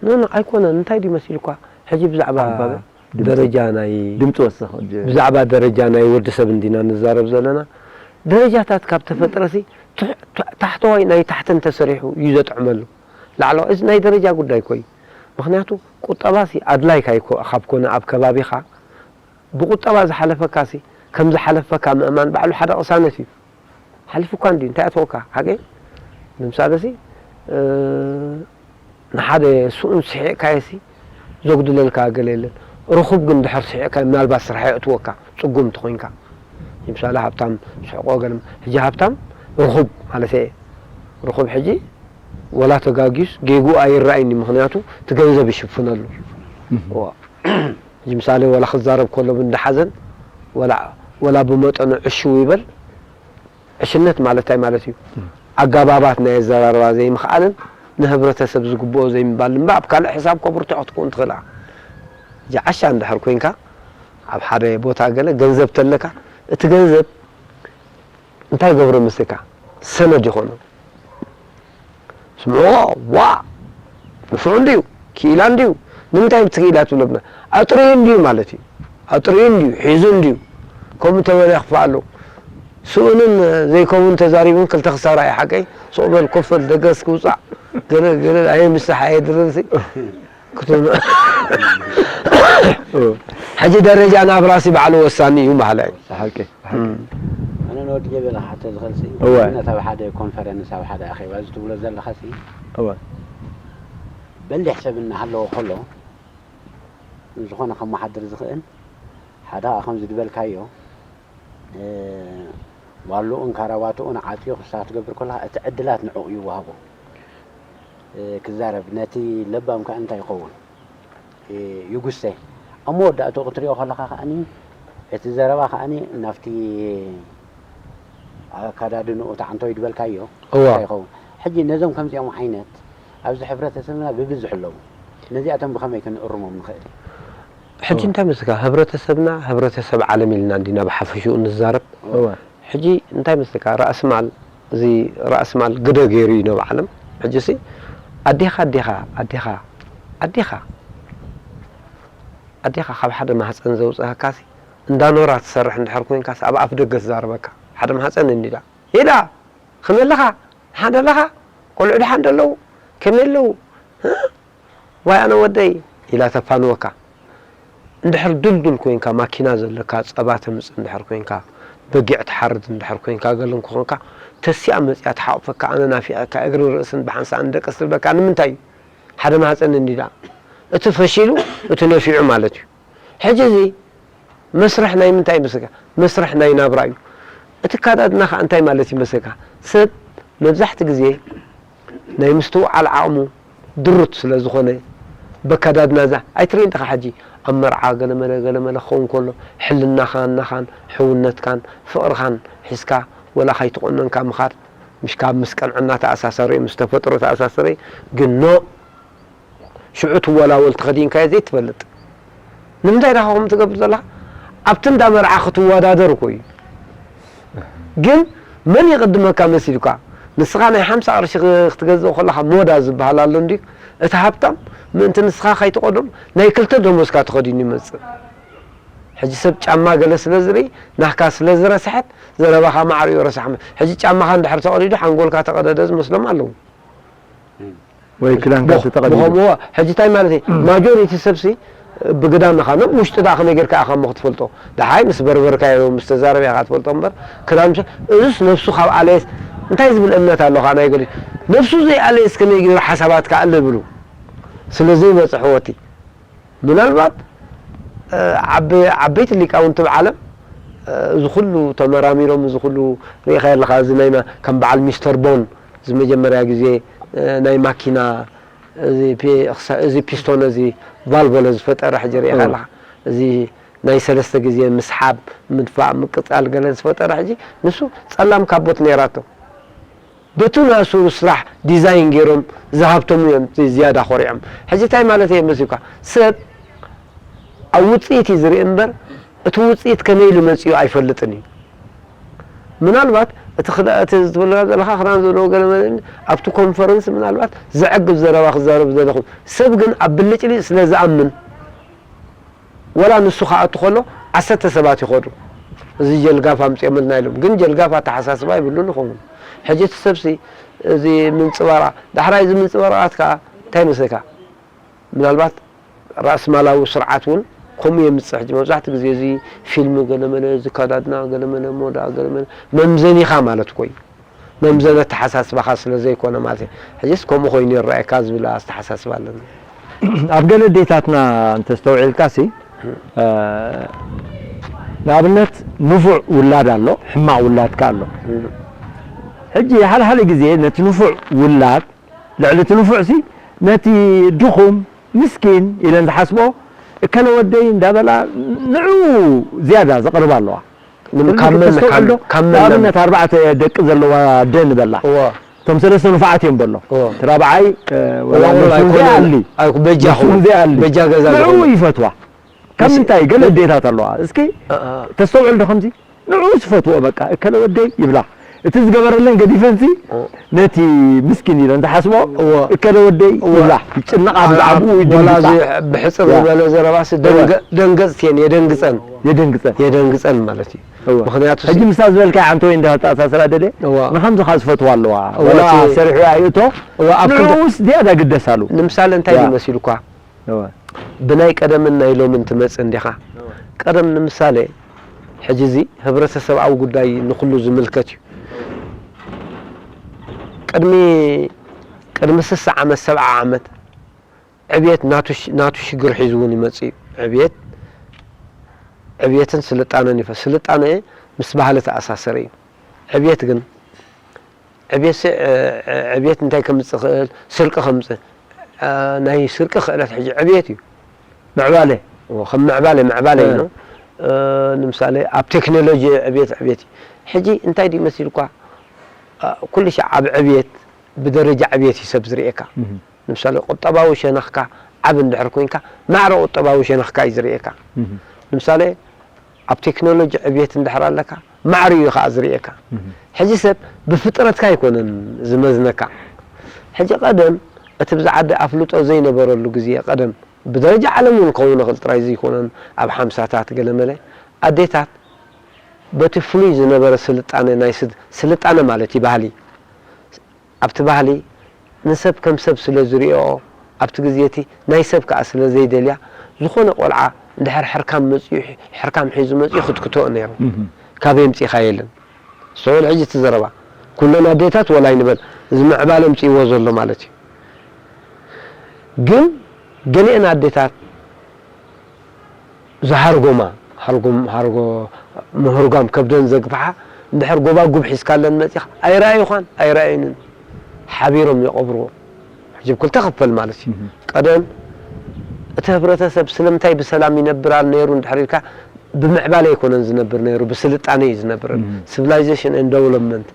ኖ፣ ኖ፣ ኣይኮነን። እንታይ ድዩ መሲልኳ? ሕጂ ብዛዕባ ዓምባቢ? ድምፂ። ደረጃ ናይ ድምፂ ወሰኽ እንጂ። ብዛዕባ ደረጃ ናይ ወዲ ሰብ እንዲና ንዛረብ ዘለና። ደረጃታት ካብ ተፈጥረሲ ትሕ-፣ ታ-፣ ታሕተዋይ ናይ ታሕተን ተሰሪሑ እዩ ዘጥዕመሉ። ላዕለዋይ፣ እዚ ናይ ደረጃ ጉዳይ እኮ እዩ። ምኽንያቱ ቁጠባሲ ኣድላይካ እዩ እኮ፣ ካብ ኮነ ኣብ ከባቢኻ ብቁጠባ ዝሓለፈካሲ ከም ዝሓለፈካ ምእማን ባዕሉ ሓደ ቅሳነት እዩ። ሓሊፉካ እንድዩ፣ እንታይ ኣተወካ? ሓቂ? ንምሳለሲ፣ እ፣ ንሓደ ስኡን ስሒቕካዮሲ ዘጉድለልካ ገለ የለን። ርኹብ ግን ድሕር ስሒቕካዮ ምናልባት ስራሕ የእትወካ፣ ጽጉም እንተኾይንካ። ንምሳሌ ሃብታም ስሕቆ ገለ፣ ሕጂ ሃብታም ርኹብ ማለት እየ። ርኹብ ሕጂ ወላ ተጋግዩስ ጌግኡ ኣይረኣይን እዩ፣ ምኽንያቱ እቲ ገንዘብ ይሽፍነሉ። እዋ። ሕጂ ምሳሌ ወላ ክዛረብ ከሎ ብእንዳ ሓዘን ወላ፣ ወላ ብመጠኑ ዕሽው ይበል፣ ዕሽነት ማለት እንታይ ማለት እዩ? ኣጋባባት ናይ ኣዘራርባ ዘይምኽኣልን ንህብረተሰብ ዝግብኦ ዘይምባል እምበኣር ኣብ ካልእ ሕሳብ እኮ ብርቱዕ ክትከውን ትኽእል ኢኻ። ሕጂ ዓሻ እንድሕር ኮይንካ ኣብ ሓደ ቦታ ገለ ገንዘብ ተለካ እቲ ገንዘብ እንታይ ገብሮ መስለካ? ሰነድ ይኾኖ። ስምዕዎ፣ ዋ! ንፉዕ እንድዩ፣ ክኢላ እንድዩ። ንምንታይ ብትክኢላ ትብለብና? ኣጥርዩ እንድዩ ማለት እዩ። ኣጥርዩ እንድዩ፣ ሒዙ እንድዩ። ከምኡ ተበለ ክፋእ ኣለዎ። ስኡንን ዘይከውን ተዛሪቡን ክልተ ክሳራ እዩ ሓቀይ። ስቕ በል ኮፍ በል ደገ እስኪ ውጻእ። ገለ፣ ገለ ኣየ ምሳሕ ኣየ ድርርሲ። ክትብል። ሕጂ ደረጃ ናብራሲ ባዕሉ ወሳኒ እዩ በሃላይ። ሓቂ፣ ሓቂ። እም። ኣነ ንወዲ ጀበላ ክሓቶ ዝኽእል ሲ፣ እወ። ንኣብነት ኣብ ሓደ ኮንፈረንስ፣ ኣብ ሓደ ኣኼባ እዚ ትብሎ ዘለኻ ሲ፣ እወ። በሊሕ ሰብ እናሃለወ ከሎ፣ ንዝኾነ ከመሓድር ዝኽእል፣ ሓደ ኸዓ ከምዚ ዝበልካዮ፣ እ፣ ዋልኡን ካራባትኡን ዓጥዩ ክሳብ ክትገብር ከለኻ፣ እቲ ዕድላት ንዕኡ ይወሃቦ። እ፣ ክዛረብ፣ ነቲ ለባም ከኣ እንታይ ይኸውን? እ፣ ይጉሰ። ኣብ መወዳእትኡ ክትሪኦ ከለኻ ከኣኒ፣ እቲ ዘረባ ከኣኒ ናብቲ ኣከዳድንኡ ተዓንቶ ይድበልካዮ፣ እዋ። እንታይ ይኸውን? ሕጂ ነዞም ከምዚኦም ዓይነት ኣብዚ ሕብረተሰብና ብብዝሒ ኣለዉ። ነዚኣቶም ብኸመይ ክንእርሞም ንኽእል? ሕጂ እንታይ መስልካ? ህብረተሰብና፣ ህብረተሰብ ዓለም ኢልና እንዲና ብሓፈሽኡ ንዛረብ። እዋ። ሕጂ እንታይ መስልካ? ራእሲ ማል፣ እዚ ራእሲ ማል ግደ ገይሩ እዩ ናብ ዓለም። ሕጂ ሲ ኣዴኻ፣ ኣዴኻ፣ ኣዴኻ፣ ኣዴኻ፣ ኣዴኻ ካብ ሓደ ማህፀን ዘውፅኣካሲ እንዳ ኖራ ትሰርሕ እንድሕር ኮይንካስ ኣብ ኣፍ ደገ ትዛረበካ። ሓደ ማህፀን እንዲላ። ኢላ፣ ከመይ ኣለኻ? ደሓን ኣለኻ? ቆልዑ ደሓን ዶ ኣለዉ? ከመይ ኣለዉ? እ? ዋይ ኣነ ወደይ፣ ኢላ ተፋንወካ። እንድሕር ድልዱል ኮይንካ፣ ማኪና ዘለካ፣ ጸባ ተምጽእ እንድሕር ኮይንካ፣ በጊዕ ትሓርድ እንድሕር ኮይንካ፣ ገለ እንኮ ኮንካ፣ ተሲኣ መጺኣ ትሓቑፈካ፣ ኣነ ናፊቐካ፣ እግርን ርእስን ብሓንሳእ ንደቅስ ትብለካ ንምንታይ እዩ? ሓደ ማህጸን እንዲዳ። እቲ ፈሺሉ፣ እቲ ነፊዑ ማለት እዩ። ሕጂ እዚ መስርሕ ናይ ምንታይ ይመስለካ? መስርሕ ናይ ናብራ እዩ። እቲ ኣከዳድና ኸኣ እንታይ ማለት ይመስለካ? ሰብ መብዛሕቲ ግዜ ናይ ምስትውዓል ዓቕሙ ድሩት ስለ ዝኾነ፣ በከዳድና እዛ ኣይትርእይን ዲኻ ሕጂ ኣብ መርዓ ገለመለ ገለመለ ክኸውን ከሎ፣ ሕልናኻን ናኻን፣ ሕውነትካን ፍቕርኻን ሒዝካ ወላ ካይተቖነንካ ምኻድ፣ ምሽ ካብ ምስ ቅንዕና ተኣሳሰረ፣ ምስ ተፈጥሮ ተኣሳሰረ፣ ግን ኖእ፣ ሽዑ ትወላወል ተኸዲንካዮ ዘይትፈልጥ። ንምንታይ ዳኻ ከምኡ ትገብር ዘለኻ? ኣብቲ እንዳ መርዓ ክትወዳደር እኮ እዩ። ግን መን ይቕድመካ መሲሉካ? ንስኻ ናይ ሓምሳ ቅርሺ ክ-፣ ክትገዝእ ከለኻ ሞዳ ዝበሃል ኣሎ እንድዩ። እቲ ሃብታም ምእንቲ ንስኻ ከይትቐድም ናይ ክልተ ደሞዝካ ተኸዲኑ ይመጽእ። ሕጂ ሰብ ጫማ ገለ ስለ ዝርኢ፣ ናህካ ስለ ዝረስሐት፣ ዘረባኻ ማዕሪኡ ረሳሕ መ-፣ ሕጂ ጫማኻ እንድሕር ተቐዲዱ ሓንጎልካ ተቐደደ ዝመስሎም ኣለዉ። ወይ ክዳንካ ብኸ-፣ ተተቐዲዱ። ብኸምኡ፣ ሕጂ እንታይ ማለት እዩ? ማጆሪቲ ሰብሲ ብግዳምኻ፣ ኖ ውሽጢ ደኣ ከመይ ጌርካ ኢኻ እሞ ክትፈልጦ? ደሓይ ምስ በርበርካዮ፣ ምስ ተዛረበ ኢኻ ትፈልጦ እምበር፣ ክዳን ምስ-፣ እዙስ ነብሱ ካብ ኣለየስ፣ እንታይ ዝብል እምነት ኣለኻ ናይ ገሊኡ? ነብሱ ዘይኣለየስ ከመይ ገይሩ ሓሳባትካ ኣለ ይብሉ? ስለ ዘይበጽሕዎ እቲ። ምናልባት፣ እ፣ ዓበ-፣ ዓበይቲ ሊቃውንቲ ብዓለም፣ እ፣ እዚ ኩሉ ተመራሚሮም፣ እዚ ኩሉ ርኢኻዮ ኣለኻ፣ እዚ ናይ ማ-፣ ከም በዓል ሚስተር ቦን፣ እዚ መጀመርያ ግዜ፣ እ፣ ናይ ማኪና፣ እዚ ፒ-፣ ክሳ-፣ እዚ ፒስቶን፣ እዚ ቫልቮ ዝፈጠረ ሕጂ ርኢኻ እዎ። ኣለኻ። እዚ ናይ ሰለስተ ግዜ ምስሓብ፣ ምድፋእ፣ ምቅጻል ገለን ዝፈጠረ ሕጂ ንሱ ጸላም ካቦት ነይራቶ። በቱ ናሱ ስራሕ ዲዛይን ገይሮም ዝሃብተሙ እዮም እቲ ዝያዳ ኮሪዖም። ሕጂ እንታይ ማለት እየ መሲልካ? ሰብ ኣብ ውጽኢት እዩ ዝርኢ እምበር እቲ ውጽኢት ከመይ ኢሉ መጺኡ ኣይፈልጥን እዩ። ምናልባት እቲ ክዳ-፣ እቲ ዝትብለና ዘለኻ ክዳን ዘለዎ ገለ መለ ኣብቲ ኮንፈረንስ ምናልባት ዘዕግብ ዘረባ ክዛረብ ዘለኹም ሰብ ግን ኣብ ብልጭልጭ ስለ ዝኣምን ወላ ንሱ ክኣቱ ከሎ ዓሰርተ ሰባት ይኸዱ። እዚ ጀልጋፍ ኣምፅኦምልና ኢሎም። ግን ጀልጋፍ ኣተሓሳስባ ይብሉን ይኸውን። ሕጂ እቲ ሰብሲ እዚ ምንፅባራ፣ ዳሕራይ እዚ ምንፅባራቓት ከዓ እንታይ ይመስለካ? ምናልባት ራእስማላዊ ስርዓት እውን ከምኡ የምፅእ። ሕጂ መብዛሕትኡ ግዜ እዚ ፊልም ገለመለ፣ እዚ ኣከዳድና ገለመለ፣ ሞዳ ገለመለ መምዘኒኻ ማለት እኮ እዩ። መምዘኒ ኣተሓሳስባኻ ስለ ዘይኮነ ማለት እዩ። ሕጂስ ከምኡ ኮይኑ ይረኣየካ ዝብል ኣተሓሳስባ ኣለኒ። ኣብ ገለ ኣዴታትና እንተስተውዒልካሲ፣ እ፣ ንኣብነት ንፉዕ ውላድ ኣሎ፣ ሕማቕ ውላድካ ኣሎ። ሕጂ ሓልሓሊ ግዜ ነቲ ንፉዕ ውላድ ልዕሊ እቲ ንፉዕሲ ነቲ ድኹም ምስኪን ኢለን ዝሓስቦ እከለ ወደይ እንዳበላ ንዑ ዝያዳ ዘቕርባ ኣለዋ። ንም-፣ ካብ መን፣ ካብ፣ ካብ መን ናብ ንኣብነት ኣርባዕተ ደቂ ዘለዋ ኣደ ንበላ። እዋ። እቶም ሰለስተ ንፉዓት እዮም በሎ። እዋ። እቲ ራብዓይ፣ እ፣ እዋ፣ ወላ እዋ፣ ንሱ ኣይኮነን። ዘይኣሊ። ኣይኮ-፣ በጃ ንሱ ኹም-፣ ዘይኣሊ። በጃ ገዛ ንዑ ዝኾነ። ይፈትዋ። ካብ ምሽ-፣ ምንታይ ገለ ብ-፣ ኣዴታት ኣለዋ። እስኪ እ-፣ እ-፣ ተስተውዕል ዶ ከምዚ? ንዑ ዝፈትዎ በቃ፣ እከለ ወደይ ይብላ። እቲ ዝገበረለን ገዲፈንሲ እ። ነቲ ምስኪን ኢለን ዝሓስቦ እወ። እከለ ወደይ እወ። ይብላ። ይጭነቓ ኣ-፣ ብዛዕባኡ ወላ ይድንግጻ። እዚ ብሕጽር ያ። ዝበለ ዘረባሲ እወ። ደንገ-፣ ደንገጽቲ እየን፣ የደንግጸን። የደንግጸን። የደንግጸን ማለት እዩ። እወ። ምኽንያቱ ሕጂ ሲ- ምስታ ዝበልካያ ሓንቲ ወይ እንዳ ተኣሳስራ ደልየ፣ እወ። ንኸምዚ ኸኣ ዝፈትዋ ኣለዋ። እወ፣ ወላ እቲ ሰሪሑ ኣየእቶ፣ እወ፣ ኣብ ክንዲ ንዕኡስ ዝያዳ ግደሳሉ። ንምሳሌ እንታይ ያ። ድዩ መሲሉኳ? እወ። ብናይ ቀደምን ናይ ሎምን ትመጽእ እንዲኻ። እወ። ቀደም ንምሳሌ፣ ሕጂ እዚ ህብረተሰብኣዊ ጉዳይ ንኹሉ ዝምልከት እዩ። ቅድሚ፣ ቅድሚ ስሳ ዓመት፣ ሰብዓ ዓመት ዕብየት ናቱ ሽ-፣ ናቱ ሽግር ሒዙ እውን ይመጽእ እዩ። ዕብየት፣ ዕብየትን ስልጣነን ይፈ-፣ ስልጣነ ምስ ባህሊ ተኣሳሰረ እዩ። ዕብየት ግን ዕብየት ሲ-፣ እ፣ እ፣ ዕብየት እንታይ ከምጽእ ይኽእል? ስርቂ ከምጽእ። እ፣ ናይ ስርቂ ክእለት ሕጂ ዕብየት እዩ። ምዕባለ። ኦ፣ ከም ምዕባለ፣ ምዕባለ እዩ እ። ነው። እ፣ ንምሳሌ ኣብ ቴክኖሎጂ ዕብየት፣ ዕብየት እዩ። ሕጂ እንታይ ድዩ መሲልኳ? እ፣ ኩሉ ሻዕ ኣብ ዕብየት፣ ብደረጃ ዕብየት እዩ ሰብ ዝርእየካ። እህ። ንምሳሌ ቁጠባዊ ሸነኽካ ዓቢ እንድሕር ኮይንካ፣ ማዕረ ቁጠባዊ ሸነኽካ እዩ ዝርእየካ። እህ። ንምሳሌ ኣብ ቴክኖሎጂ ዕብየት እንድሕር ኣለካ፣ ማዕሪኡ እዩ ኸዓ ዝርእየካ። እህ። ሕጂ ሰብ ብፍጥረትካ ኣይኮነን ዝመዝነካ። ሕጂ ቀደም እቲ ብዛ ዓዲ ኣፍልጦ ዘይነበረሉ ግዜ፣ ቀደም ብደረጃ ዓለም እውን ክኸውን ይኽእል ጥራይ ዘይኮነን፣ ኣብ ሓምሳታት ገለመለ ኣዴታት በቲ ፍሉይ ዝነበረ ስልጣነ፣ ናይ ስድ-፣ ስልጣነ ማለት እዩ ባህሊ፣ ኣብቲ ባህሊ ንሰብ ከም ሰብ ስለ ዝርእዮ፣ ኣብቲ ግዜ እቲ ናይ ሰብ ከኣ ስለ ዘይደልያ፣ ዝኾነ ቆልዓ እንድሕር ሕርካም መጺኡ፣ ሕርካም ሒዙ መጺኡ ክትክትኦ ነይሩ። እህ። ካበይ ኣምጺእካ የለን። ኣስተውዕል ሕጂ እቲ ዘረባ። ኩለን ኣዴታት ወላ ኣይንበል፣ እዚ ምዕባለ ኣምጺእዎ ዘሎ ማለት እዩ። ግን ገሊአን ኣዴታት ዝሃርጎማ፣ ሃርጎም-፣ ሃርጎ-፣ ምሁርጓም ከብደን ዘግፍሓ፣ እንድሕር ጎባጉብ ሒዝካለን መጺኻ፣ ኣይረኣዩኻን፣ ኣይረኣዩንን። ሓቢሮም ይቐብርዎ። ሕጂ ብክልተ ክፈል ማለት እዩ። እህ። ቀደም እቲ ህብረተሰብ ስለምንታይ ብሰላም ይነብር ኣል ነይሩ እንድሕር ኢልካ፣ ብምዕባለ ኣይኮነን ዝነብር ነይሩ፣ ብስልጣነ እዩ ዝነብር። እህ። ሲቪላይዜሽን ኤንድ ደቨሎፕመንት።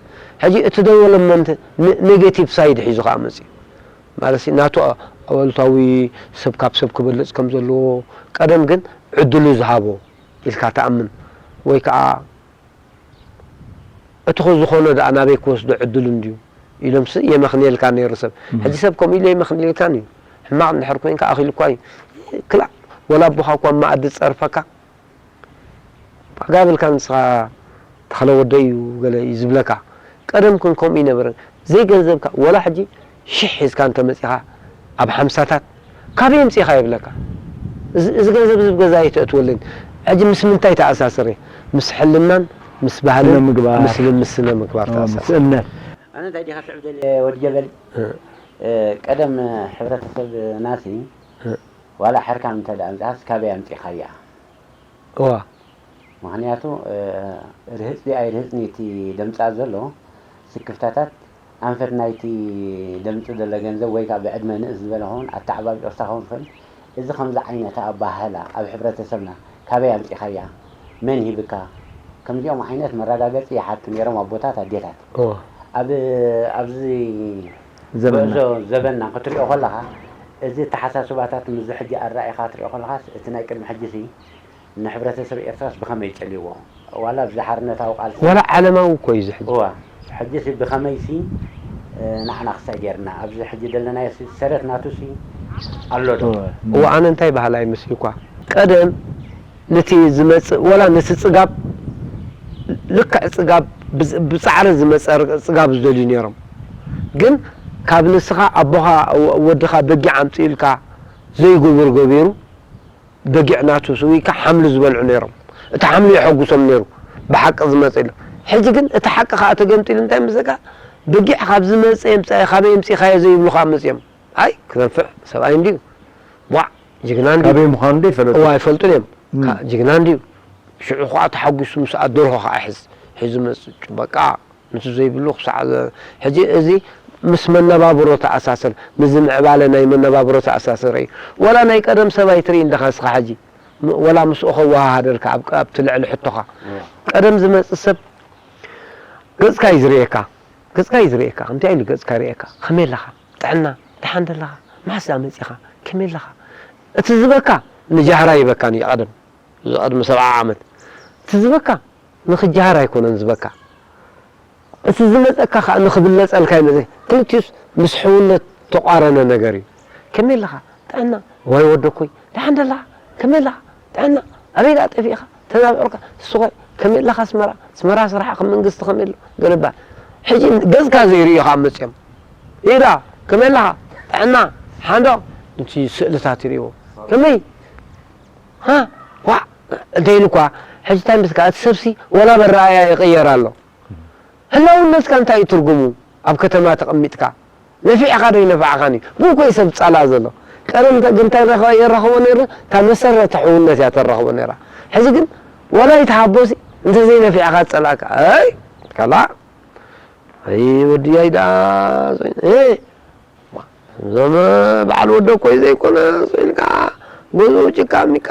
ሕጂ እቲ ደቨሎፕመንት ነ-፣ ኔጌቲቭ ሳይድ ሒዙ ከኣ መጺኡ። ማለት ናቱ ኣወንታዊ ሰብ ካብ ሰብ ክበልጽ ከም ዘለዎ፣ ቀደም ግን ዕድሉ ዝሃቦ ኢልካ ትኣምን፣ ወይ ከኣ እቲ ኸ ዝኾነ ደኣ ናበይ ክወስዶ ዕድሉ እንድዩ ኢሎምስ የመኽንየልካ ነይሩ ሰብ። እም። ሕጂ ሰብ ከምኡ ኢሉ የመኽንየልካን እዩ። ሕማቕ እንድሕር ኮይንካ ኣኺሉኳ እዩ። ክላእ፣ ወላ ኣቦኻ እኳ መኣዲ ዝጸርፈካ፣ ጣጋ የብልካን ንስኻ ተኽለ ወደይ እዩ ገለ እዩ ዝብለካ። ቀደም ግን ከምኡ ይነበረን። ዘይገንዘብካ፣ ወላ ሕጂ ሽሕ ሒዝካ እንተመጺኻ ኣብ ሓምሳታት፣ "ካበይ ኣምጺእካ?" ይብለካ። "እዚ፣ እዚ ገንዘብ እዚ ኣብ ገዛ ኣይተእትወለይን." ሕጂ ምስ ምንታይ ተኣሳስር? ምስ ሕልናን፣ ምስ ባህልን፣ ስነ ምግባር። ምስ ል-፣ ምስ ስነ ምግባር ኦ፣ ምስ ተኣሳስር። እምነት። ኣነ እንታይ ዲኻ ስዕብ ደልየ ወዲ ጀበል? እ። እ፣ ቀደም ሕብረተሰብናሲ እ። ዋላ ሕርካን እንተ ደኣ ኣምጺኣስ ካበይ ኣምጺእካያ? እዋ። ምኽንያቱ፣ እ፣ ርህጽ ድኣ ኣይርህጽን እቲ ደምጻ ዘሎ ስክፍታታት ኣንፈት ናይቲ ደምጽ ዘሎ ገንዘብ ወይ ከኣ ብዕድመ ንእስ ዝበለ ኸውን ኣተዓባብዮስታ ኸውን ይኽእል። እዚ ከምዚ ዓይነት ኣባህላ ኣብ ሕብረተሰብና ካበይ ኣምጺኻያ? መን ሂብካ? ከምዚኦም ዓይነት መረጋገጺ ይሓቱ ነይሮም ኣቦታት ኣዴታት። እወ ኣብ ኣብዚ ዘመንና። ጉዕዞ ዘበንና ክትሪኦ ከለኻ፣ እዚ ኣተሓሳስባታት ምስዚ ሕጂ ኣረኣእኻ ክትሪኦ ከለኻስ፣ እቲ ናይ ቅድሚ ሕጂሲ ንሕብረተሰብ ኤርትራስ ብኸመይ ጸልይዎ? ዋላ ኣብዚ ሓርነታዊ ቃልሲ ዋላ ዓለማዊ እኮ እዩ ዝሕጂ እዋ ሕጂሲ ብኸመይሲ ንዓና ክሳይ ጌርና ኣብዚ ሕጂ ዘለናዮ ሰረት ናቱሲ ኣሎ ዶ? እዋ ኣነ እንታይ ባህላ ይመስልኳ ቀደም ነቲ ዝመፅእ ወላ ነቲ ፅጋብ ልክዕ ፅጋብ ብፃዕሪ ዝመፀ ፅጋብ ዝደልዩ ነይሮም ግን ካብ ንስኻ ኣቦኻ ወድኻ በጊዕ ኣምፅእልካ ዘይጉቡር ገቢሩ በጊዕ ናቱ ስዊካ ሓምሊ ዝበልዑ ነይሮም። እቲ ሓምሊ የሐጉሶም ነይሩ ብሓቂ ዝመፀ ኢሉ። ሕጂ ግን እቲ ሓቂ ከዓ ተገምጢሉ እንታይ ምስለካ በጊዕ ካብ ዝመፀ የምፃ ካበይ የምፂኻዮ ዘይብሉ ከዓ መፅኦም። ኣይ ክነፍዕ ሰብኣይ እንድዩ ዋዕ ጅግና እንድዩ። ካበይ ምዃኑ እንደ ይፈለጡ። እዋ ኣይፈልጡን እዮም። ካ- ጅግና እንድዩ። ሽዑ ከዓ ተሓጒሱ ምስ ኣደርሆ ከዓ ሕዝ ሒዙ መፅእ በቃ ንሱ ዘይብሉ ክሳዕ ዘ- ሕጂ እዚ ምስ መነባብሮ ተኣሳሰር ምስ ምዕባለ ናይ መነባብሮ ተኣሳሰረ እዩ። ወላ ናይ ቀደም ሰብ ኣይትርኢ እንደኻ እስኻ ሕጂ ም- ወላ ምስኡ ከወሃሃደልካ ኣብ ቅ- ኣብቲ ልዕሊ ሕቶኻ ቀደም ዝመፅእ ሰብ ገፅካ እዩ ዝርእየካ ገፅካ እዩ ዝርእየካ እንታይ ኢሉ ገፅካ ይርእየካ ከመይ ኣለኻ ጥዕና ደሓን ደለኻ መሓስ ዳ መፂኻ ከመይ ኣለኻ እቲ ዝበካ ንጃህራ ይበካን እዩ ቀደም እዚ ቅድሚ ሰብዓ ዓመት እቲ ዝበካ ንኽጀሃር ኣይኮነን ዝበካ እቲ ዝመፀካ ከዓ ንኽብለፀልካ ይመፀ ክልቲኡስ ምስ ሕውነት ተቋረነ ነገር እዩ ከመይ ኣለኻ ጥዕና ዋይ ወደኮይ ደሓን ደለኻ ከመይ ኣለኻ ጥዕና ኣበይ ደኣ ጠፊእኻ ተዛብዑልካ ንስኾ ከመይ ኣለኻ ኣስመራ ኣስመራ ስራሕ ከም መንግስቲ ከመይ ኣሎ ገለባ ሕጂ ገፅካ ዘይርእዩ ከዓ መፅኦም ኢዳ ከመይ ኣለኻ ጥዕና ሓንዶ እቲ ስእልታት ይርእዎ ከመይ ሃ ዋዕ እንተ ኢሉ እኳ ሕጂ እንታይ ምስካ እቲ ሰብሲ ወላ በረኣያ ይቕየር ኣሎ ህላውነትካ እንታይ እዩ ትርጉሙ ኣብ ከተማ ተቐሚጥካ ነፊዕኻ ዶ ይነፋዕኻን እዩ ብኡ ኮይ ሰብ ጻላ ዘሎ ቀደም ግን እንታይ ረኸ- የራኽቦ ነይሩ እታ መሰረተ ሕውነት እያ ተራኽቦ ነይራ ሕጂ ግን ወላ ይትሃቦሲ እንተዘይነፊዕኻ ጸላእካ ኣይ ከላ ኣይ ወድያይ ደኣ እዞም በዓል ወደ ኮይ ዘይኮነ ኮይንካ ገዝኡ ጭቃ ሚቃ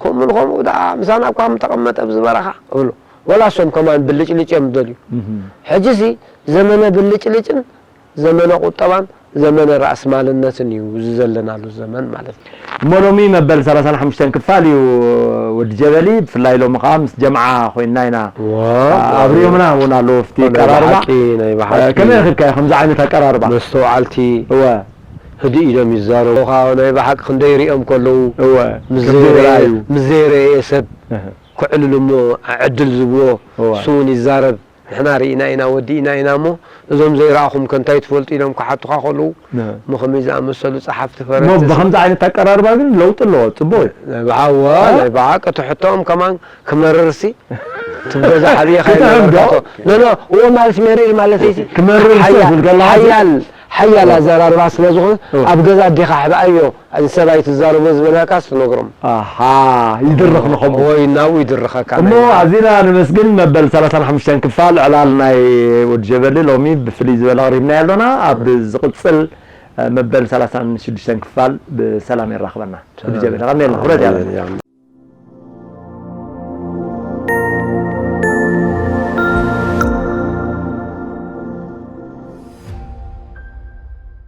ከምኡ ንኸምኡ ደኣ ምሳና እኳ ምተቐመጠ ኣብዚ በረኻ እብሉ ወላ እሶም ከማን ብልጭልጭ እዮም ዝደልዩ ሕጂሲ ዘመነ ብልጭልጭን ዘመነ ቁጠባን ዘመነ ራእስማልነትን እዩ እዚ ዘለናሉ ዘመን ማለት እዩ እሞ ሎሚ መበል ሰላሳን ሓሙሽተን ክፋል እዩ ወዲ ጀበሊ ብፍላይ ሎሚ ከዓ ምስ ጀምዓ ኮይንና ኢና ኣብሪዮምና እውን ኣለዎ ኣብቲ ኣቀራርባ ናይ ብሓቂ ከመይ ረኪብካዮ ከምዚ ዓይነት ኣቀራርባ መስተውዓልቲ እወ ህድእ ኢሎም ይዛረቡ ከዓ ናይ ብሓቂ ክንደይ ሪኦም ከለዉ እወ ከምዚ ይረኣዩ ምስ ዘይረአየ ሰብ ክዕልል እሞ ዕድል ዝብዎ እወ እሱ እውን ይዛረብ ንሕና ርኢና ኢና ወዲእና ኢና እሞ እዞም ዘይረኣኹም ከ እንታይ ትፈልጡ ኢሎም ክሓቱኻ ከለዉ እሞ ከመይ ዝኣመሰሉ ጸሓፍቲ እሞ ፈረንሲ ብከምዚ ዓይነት ኣቀራርባ ግን ለውጢ ኣለዎ ጽቡቅ እዩ ናይ ብሓዋ ናይ ብሓቂ ትሕቶኦም ከማን ክመርርሲ ትም ገዛ ሓብየኻ ይነበርካቶ ኖኖ እዎ ማለት ሜሪል ማለት እዩ ክመርር ሰብ ዝብልከላ ሓያል ሓያል ኣዘራርባ ስለ ዝኾነ ኣብ ገዛ ኣዴኻ ሕብኣዮ እዚ ሰብኣይ ትዛረቦ ዝበልካስ ትነግሮም ኣሃ ይድርኽ ንኸምኡ ወይ ናብኡ ይድርኸካ እሞ ኣዚና ንመስግን መበል ሰላሳን ሓሙሽተን ክፋል ዕላል ናይ ወዲ ጀበሊ ሎሚ ብፍልይ ዝበለ ኣቕሪብናዮ ኣሎና ኣብ ዝቕፅል መበል ሰላሳን ሽዱሽተን ክፋል ብሰላም የራኽበና ወዲ ጀበሊ ቐኒልና ክብረት ያለ